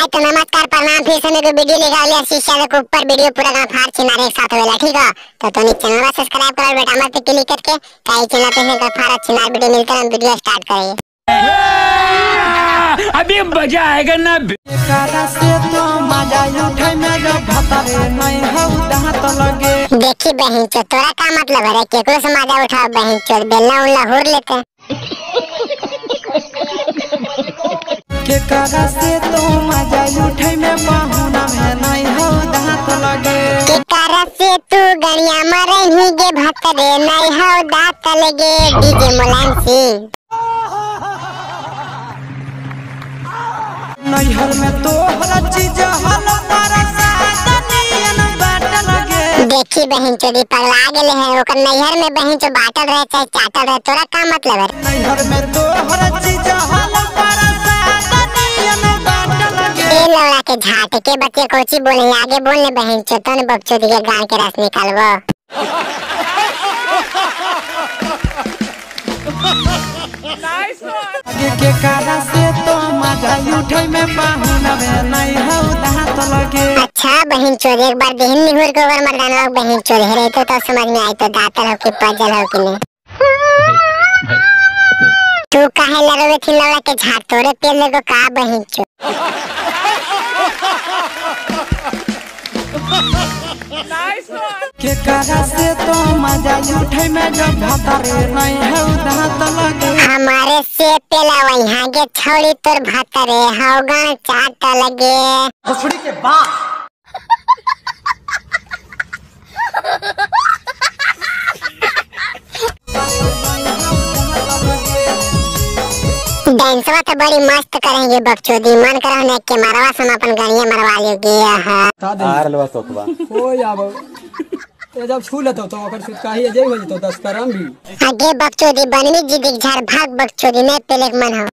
भाई तो नमस्कार प्रणाम, फिर से मेरे को वीडियो लेकर लिया शीशा के ऊपर वीडियो पूरा गांव फाड़ छिनार एक साथ होवेला, ठीक है। तो तुम चैनल को सब्सक्राइब करो बेटा मत क्लिक करके, काई चैनल पे से फाड़ छिनार वीडियो मिलता है, वीडियो स्टार्ट करिए। अभी मजा आएगा ना। देखी बहन चो तोरा का मतलब है केकरो से मजा उठाओ बहन चो बेलना उलना हुर लेते। केकरा से तो मजा उठे में पहुना में नहीं हो दांत लगे। केकरा से तू गणिया मरही गे भतरे नहीं हो दांत लगे। डीजे मुलायम सिंह नैहर में तोहरा चीज हल तारा सादनियन बाट लगे। देखी बहन चोदी पगला गेले है ओकर नैहर में बहन चो बाटल रहे चाहे चाटल रहे तोरा का मतलब है। नैहर में तोहरा चीज हल तारा सादनियन बाट लगे। ए लौड़ा के झाट के बच्चे कोची बोले आगे बोलने बहन चो तन बकचोदी के गान के रस निकालबो। केकरा से तो मजा उठे में पहुना में नहीं हो दांत लगे। अच्छा बहन चोद एक बार देहन निहुर के ओवर मर्दाना बहन चोद हेरे तो समझ में आई तो दांतल हो कि पजल हो कि नहीं। तू काहे लड़वे थी लौड़ा के झाट तोरे पेल लेगो का बहन चोद। केकरा से तो मजा उठे में जब भतरे नहीं हो दांत लगे। हमारे से पेला वहाँ गे छौड़ी तोर भतरे हो गण चाट लगे। भोसड़ी के बाप डांसवा तो बड़ी मस्त करेंगे बकचोदी, मन करो ने के मारवा सम अपन गणिया मरवा लेगे। आर सोखबा ओ आबो ते जब छू लेतो तो ओकर छुटकाही जे हो जतो 10 करम भी। आगे बकचोदी बननी जी दिख झार भाग बकचोदी ने पेले मन हो।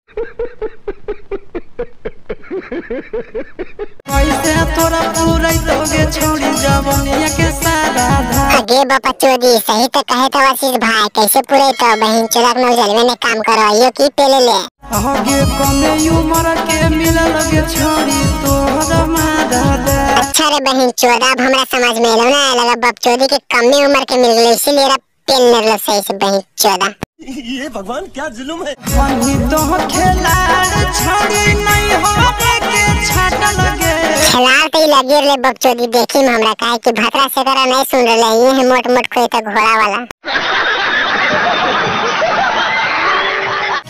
कैसे तोरा पूरै तोगे छोड़ी जवनिया के सारा धा। आगे बापा चोदी सही तो कहे तो आशीष भाई कैसे पूरे तो बहन चोदक नौ जलवे ने काम करो यो की पेले ले। आगे कमे उम्र के मिल लगे छोड़ी तोहरा मारा दे। अच्छा रे बहन चोद अब हमरा समझ में एलो ना लगा बकचोदी के कमे उम्र के मिल गेलै इसीलिए रा पेल ने सही से बहन चोदा। ये भगवान क्या जुल्म है। वही तो खिलाड़ छोड़ी नहीं हो के छाट लगे। खिलाड़ तो लगे रे बकचोदी देखी में हमरा काहे कि भतरा से करा नहीं सुन रहे ये है मोट मोट खोए तो घोड़ा वाला।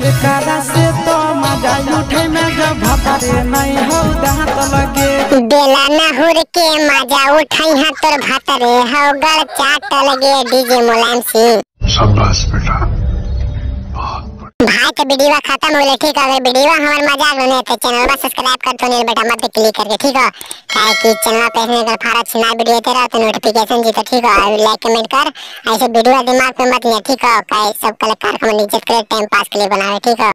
केकरा से तो मजा उठे में जब भतरे नहीं हो दांत लगे। बेला ना हुर के मजा उठाई हां तोर भतरे हो गड़ चाट लगे। डीजे मुलायम सिंह शाबाश बेटा। भाई तो वीडियो खत्म हो गई, ठीक है। अगर वीडियो हमार मजाक बने तो चैनल पर सब्सक्राइब कर दो बेटा मत क्लिक करके, ठीक है। काहे कि चैनल पे ऐसे अगर फाड़ा छिना वीडियो तेरा तो नोटिफिकेशन जी तो ठीक है। लाइक कमेंट कर ऐसे वीडियो दिमाग पे मत लिया, ठीक है। काहे सब कलाकार को इज्जत करे टाइम पास के लिए बनावे, ठीक है।